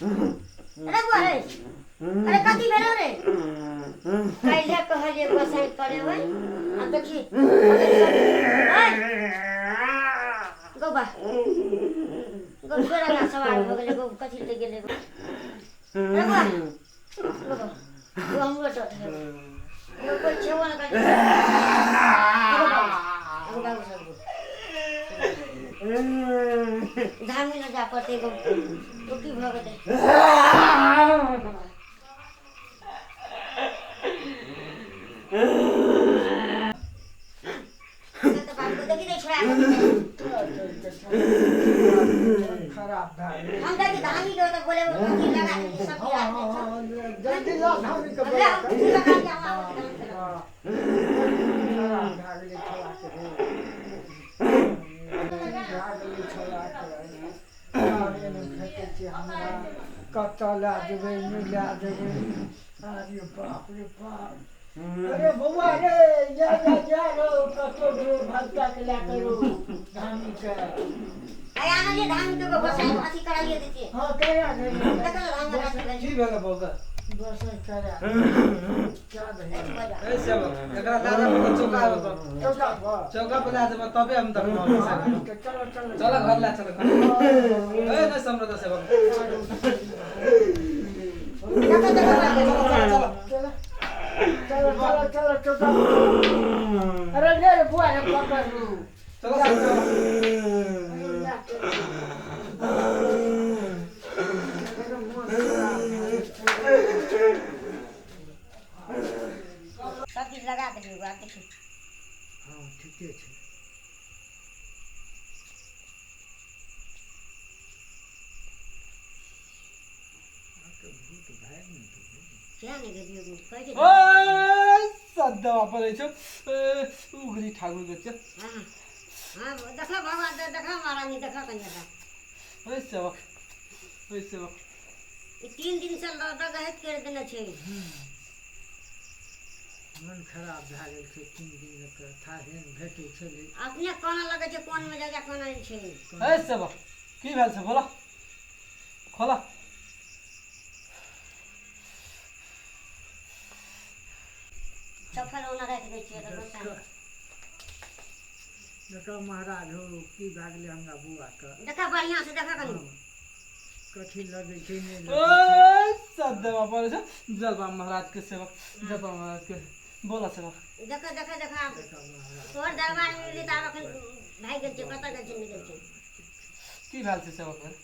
अरे बुआ रे, अरे कथी भेलो रे? काल्हि कहलियै गोसाइ करेबै, आ देखी गौबा गौ तोरा ना सवार भऽ गेलै। गौ कथी लए गेलै गौ? अरे बुआ गौ, गौ हमरो डर है गौ, कोइ छेबो नहि करै। एगो बाबू, एगो बाबू सब गौ धामी लऽ जा पड़तै गौ। गौ की भऽ गेलै? तऽ बाबू देखी दै छोड़ा खराब भए गेलै। हम देखी धामी के ओतऽ बोलेबै, अथी लगा देली सब। हँ हँ हँ, जल्दी लऽ धामी के हमरा बोला हम कऽ। लगा के हम आबै छी धामी के लग। हँ, खराब भए गेलै छोड़ाके रे, भए गेलै छोड़ाके। कारे नहि भेटै छै हमरा, कतऽ लए जेबै, नहि लए जेबै। अरे बाप रे बाप! अरे बौआ रे, जा जा जा रौ, कतौ रे भगता के लए कऽ रौ धामी के। आइ आनलियै धामी के, गोसाइ अथी कराइए दैतियै। हँ, करा देबै। देखो ने धामी लगा देबै। की भेल बौका? बस करा क्या भेलै? ए सेवक, एकरा लए जाबऽ तऽ चौका पर। चौका पर। चौका पर लए जेबऽ तबे हम देखबऽ। हँ, तऽ चलो चलो। चल घर लए चल घर। ए नहि समरत सेवक। देखो देखो। चल चल। चलो चलो चलो चलो, चौका पर चलो। अरे ले रे बुआ रे, पकड़ लू। चल चल। अरे ला के। अरे मोन खराब भए गेल। सब चीज लगा देलियै, आब देखी। हँ, ठीके छै। अहाँके भूत भागि ने गेलै? किया नहि गेलियै? कहै छै। ओए सदवा पड़ै छौ उगरी ठाकुर के छै। हँ हँ, देखो बाबा, देखो महारानी, देखो कनि एकरा। ओए सेवक, ओए सेवक। ई 3 दिन से रगहैत करि देने छै। मन खराब भए गेल छै। 3 दिन के थाहे नहि भेटै छलै। अपने कानऽ लगै छै, कोनमे जा जा कानै छै। ए सेवक, की भेल छै? बोला, खोला। चप्पल ओना राखि दै छियै तऽ गोसाइ। देखऽ महाराज हो, की भए गेलै हमरा बौआके? देखऽ, बढ़िआँ से देखऽ कनि। कथी लगै छै, नहि लगै छै? ओए सदवा पड़ै छौ जलवा महाराज के सेवक, जलवा महाराज के बोला सेवक। देखऽ देखऽ देखऽ आब। देखऽ महाराज। तोहर दरबारमे मिलली तऽ आब एखन भागि गेल छै, कतऽ गेल छै, नहि गेल छै। की भेल छै सेवक भेल?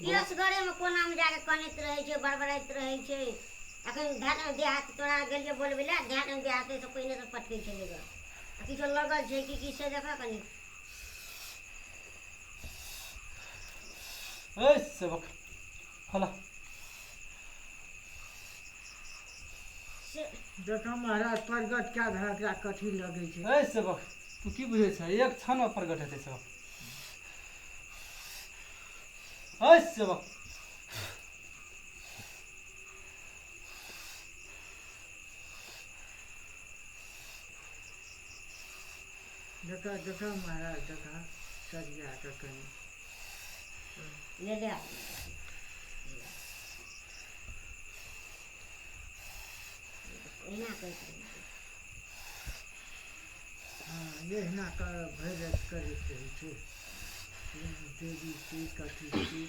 ई असगरेमे कोनामे जाके कनैत रहै छै, बड़बड़ाइत रहै छै। एखन ध्यान देहात तोरा गेलियै बोलबै लए, ध्यान देहात से पहिने से पटकै छलै गऽ। आ किछो लगल छै कि की, से देखऽ कनि। ए सेवक, खोला। से देखऽ महाराज, प्रगट कए धऽ, एकरा कथी लगै छै? ए सेवक, तू की बुझै छ? एक क्षणमे प्रगट हेतै सेवक। ए सेवक। देखऽ देखऽ महाराज, देखऽ सरिया कऽ कनि। ले ले। एना करैत रहै छै। हँ, एहिना कऽ भरि राति करैत रहै छै। देवी छी, कथी छी?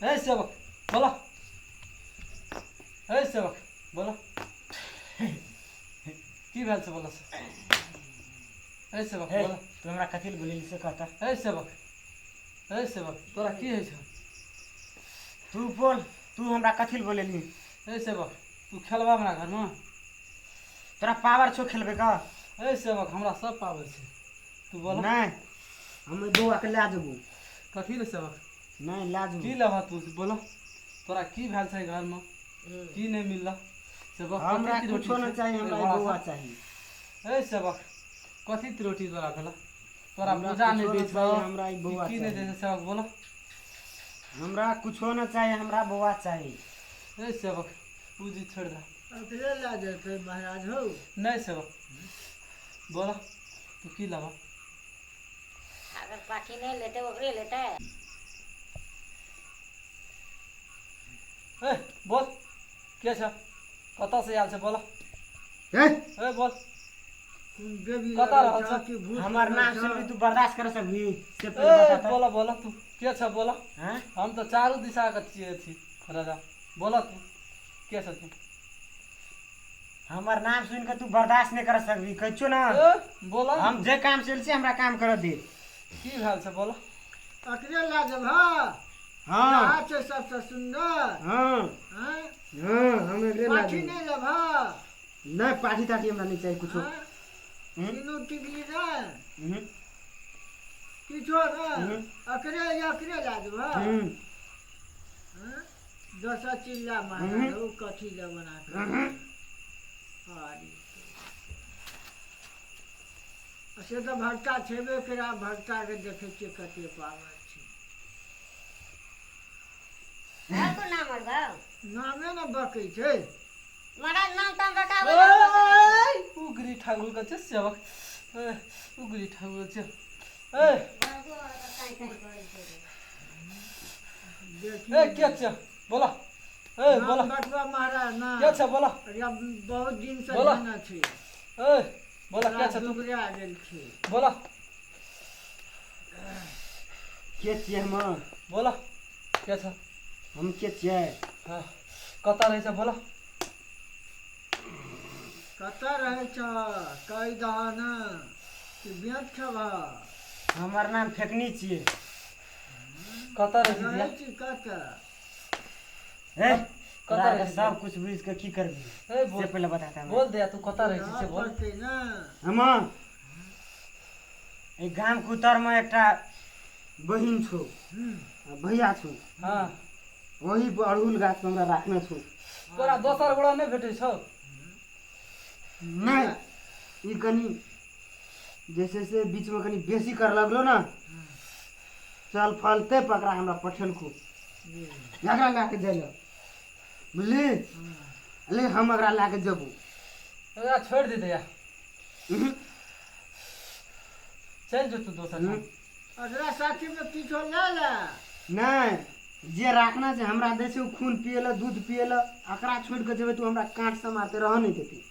ए सेवक, बोला। ए सेवक, बोला, की भेल छै? बोला से। ए सेवक। हे। बोला। तू हमरा कथी लए बोलेली से कहता। ए सेवक, ए सेवक, तोरा की होइ छौ? तू बोल, तू हमरा कथी लए बोलेली? ए सेवक, तू खेलबा हमरा घरमे? तोरा पावर छौ खेलबै का? ए सेवक, हमरा सब पावर छै, तू बोल। नहि, हम ओहि बौआके लए जेबौ। कथी रे सेवक? नहि, लए की जेबौ। लेबह तू? बोल, तोरा की भेल छै घरमे? की नहि मिलल सेवक? हमरा कथी त्रुटि कुछो नहि छै? चाही, हमरा ए, बौआ चाही। ए सेवक, कथी त्रुटि तोरा भेल? तोरा हमरा पूजा नहि कुछो दै नहि छौ चाही, हमरा ई बौआ की नहि चाही। दै छौ सेवक? बोल। हमरा कुछो नहि चाही, हमरा बौआ चाही। ए सेवक, उ जी छोड़ि दे। ओकरे लए जेतै महाराज हौ। नहि सेवक, बोला तू की लेबह? अगर पाठी नहि लेतै ओकरे लेतै। ए बोल, के छ, कतऽ से आयल छै, बोला। ए ए बोल, कोन देवी कतऽ लगै रहल छह छ? कि भूत हमर लगै नाम छह? सुनबी तू बर्दाश्त कर सकबी से पहिले ए बता त। बोला बोला तू के छ, बोला। हैं? हम तऽ चारू दिशा के छियै छी राजा, बोला तू के छ तू? हमर नाम सुन के तू बर्दाश्त नहीं कर सकबी, कहै छियौ ना। ए बोला, हम जे काम से आयल छी हमरा काम कर दे। की भेल छै बोला? ओकरे लए जेबह? हाँ। इएह छै सबसँ सुन्दर। हाँ। आँय? हाँ, हम एकरे लए पाठी जेबै। नहि लेबह? नहीं, पाठी ताठी हमरा नहीं चाहिए कुछो। आँय? तीनू टिकली नहि? हम्म। किछो नहि? हम्म। अकरे अकरे लए जेबह? हम्म। आँय? दोसर चीज लए महाराज हम्म। हौ, कथी लए बना कऽ? हम्म। अरे से तऽ भगता छेबे करै, भगताके देखै छियै कते पावर छै। और कोन नाम आर गौ? नामे ने बकै छै। महाराज नाम ताम बताबे। ए उगरी ठाकुर के छै सेवक, ए उगरी ठाकुर के छै। ए देखी ए के छ, बोला। ए नाम बोला, बतबा महाराज ना। के छ बोला? अरे बहुत दिन से बोला। जाना छै। ए बोला, के छ तू? दुबरा गेल छै। बोला। के छियै हम? बोला के छ? हम के छियै? हाँ, कतऽ रहै छ बोला? कतऽ रहै छ कहि दह ने कि बेच खेबह? हमर नाम फेकनी छियै। कतऽ रहै छी रहै दिया? छी कतऽ? ए कतऽ तोरा रहै छी? सब कुछ बुझि के की करबी ए बोल से पहिले बता त हमरा। बोल दिया तू कतऽ रहै छी से बोल। पड़तै ने। हम एहि गाम के उत्तर में एकटा बहिन छौ आ भैया छौ। हाँ। वही अड़हुल गाछ पर हमरा राखने छौ। तोरा दोसर गोड़ा नहि भेटै छौ? नहीं, ई कनी जे छै से बीच में कनी बेसी कर लगलो ना, चल फलते पकड़ा हमरा पठेलको, एकरा लए के जाइ लए, बुझली? ले हम एकरा लए के जेबो। एकरा छोड़ि दे दैया, चलि जो तू दोसर ठाम। अगला साथीमे किछो लए ले। नहीं, जे राखना छै हमरा दै छै, ओ खून पिए लए दूध पिए लए, एकरा छोड़ि के जेबै तू हमरा काँट से मारते रह नहि देतै।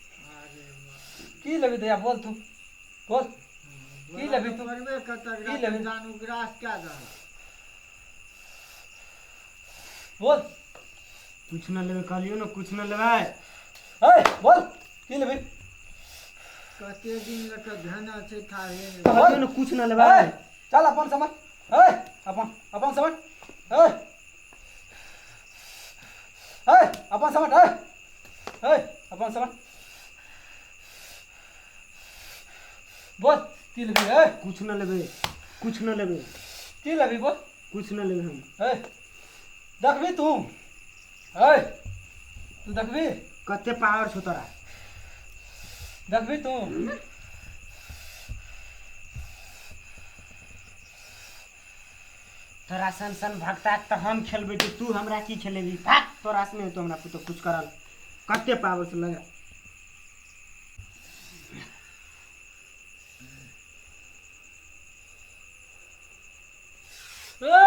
की लेबी दैया बोल तू, बोल की लेबी तू? मरबे कतऽ? की लेबही? जान उग्रास कए दह। बोल। कुछ न लेबै कहलियौ ने, कुछ न लेबै। ए बोल की लेबी? कते दिन लऽ कऽ भेना छै थाहे नहि। कहलियौ ने कुछ न लेबै। ए चल अपन सामान, ए अपन अपन सामान, ए ए अपन सामान, ए ए अपन सामान। बोल की लेबी? ए कुछ न लेबै, कुछ न लेबै। की लेबी बोल? कुछ न लेबै हम। ए देखबी तू, ए तू देखबी कते पावर छौ तोरा? देखबी तू? तोरा सन सन भक्ता के तऽ हम खेलबै तऽ तू हमरा की खेलेबी? भाग, तोरा से नहि तो हमरा पुतोह कुछ करल। कते पावर छौ लगा। ए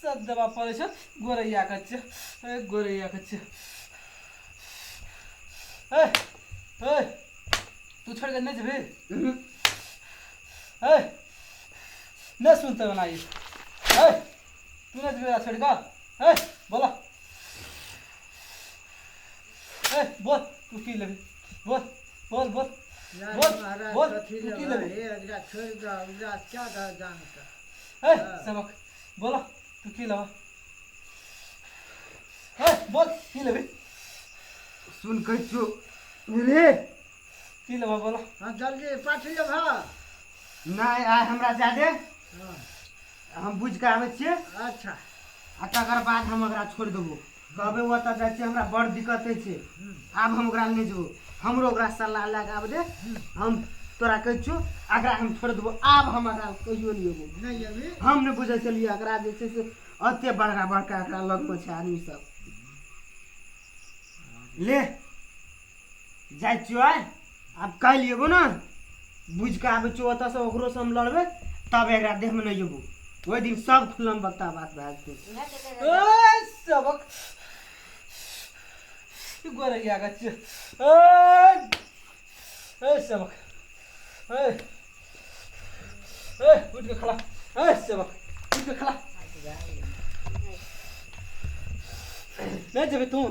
सब दबा पड़ै छै गोरैया के छै, ए गोरैया के छै। ए ए तू छोड़ि के नहि जेबही? ए नहि सुनतै ओना ई। ए तू नहि जेबही छोड़ि कऽ? ए बोला, ए बोल तू की लेबही? बोल बोल बोल लए बोल, महाराज, बोल, कथी तू की लेबह? लेबही? हे एकरा छोड़ि दह, उग्रास कए दह जान कऽ। ए सेवक बोला तू की लेबह? ए बोल की लेबही? सुन कहै छियौ रे। की लेबह बोला? हाँ जल्दी पाठी लेबह। नहि आइ हमरा जा दे, हाँ हम बुझि कऽ आबै छियै। अच्छा। आ तकर बाद हम ओकरा छोड़ि देबो, कहबै ओतऽ जाइ छियै हमरा बड़ दिक्कत होइ छै, आब हम ओकरा नहि जेबो, हमरो ओकरा सलाह लए कऽ आबि दे। हम तोरा कहै छियौ एकरा हम छोड़ि देबो, आब हम एकरा कहियो नहि एबो। नहि एबही? हम नहि बुझै छलियै एकरा जे छै से एते बड़का बड़का एकरा लगमे छै आदमी सब। ले जाइ छियौ आइ, आब काल्हि एबो ने बुझि कऽ आबै छियौ ओतऽसँ, ओकरोसँ हम लड़बै, तब एकरा देहमे नहि जेबो। ओहि दिन सब खुलम बक्ता बात भए जेतै। ए सबक गोरैया गच। ए ए सबक, ए ए उठ के खड़ा। ए सेवक उठ के खड़ा, नहीं जेबे तू?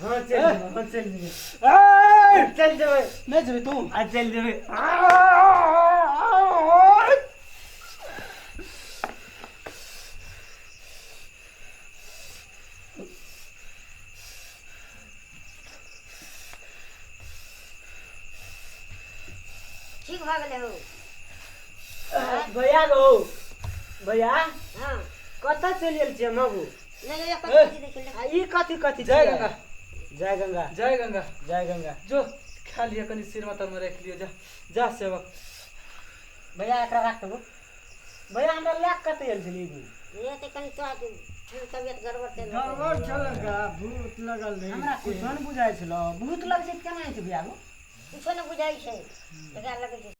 हाँ चल जेबै, हाँ चल जेबै। ए चल जेबै। नहीं जेबे तू? आ चल जेबै। ठीक भऽ गेलै हौ। भैया गो भैया। हाँ। कतऽ चलि गेल छियै मगू? ले ले कथी देखियौ। आ ई कथी कथी? जय गंगा। जय गंगा। जय गंगा। जय गंगा। जो खा लिया कनी सिरमा तरमे राखि लियो, जा जा सेवक। भैया एकरा राख देबो। भैया हमरा लए कऽ कतऽ गेल छलियै गो? ये तऽ कनी तोरा तबियत गड़बड़ चलि गड़बड़ छलक, भूत लगल रहै। हमरा कुछो नहि बुझाइ छलो। भूत लगै छै केना होइ छै भैया गो? कुछो नहि बुझाइ छै, एकरा लगै छै।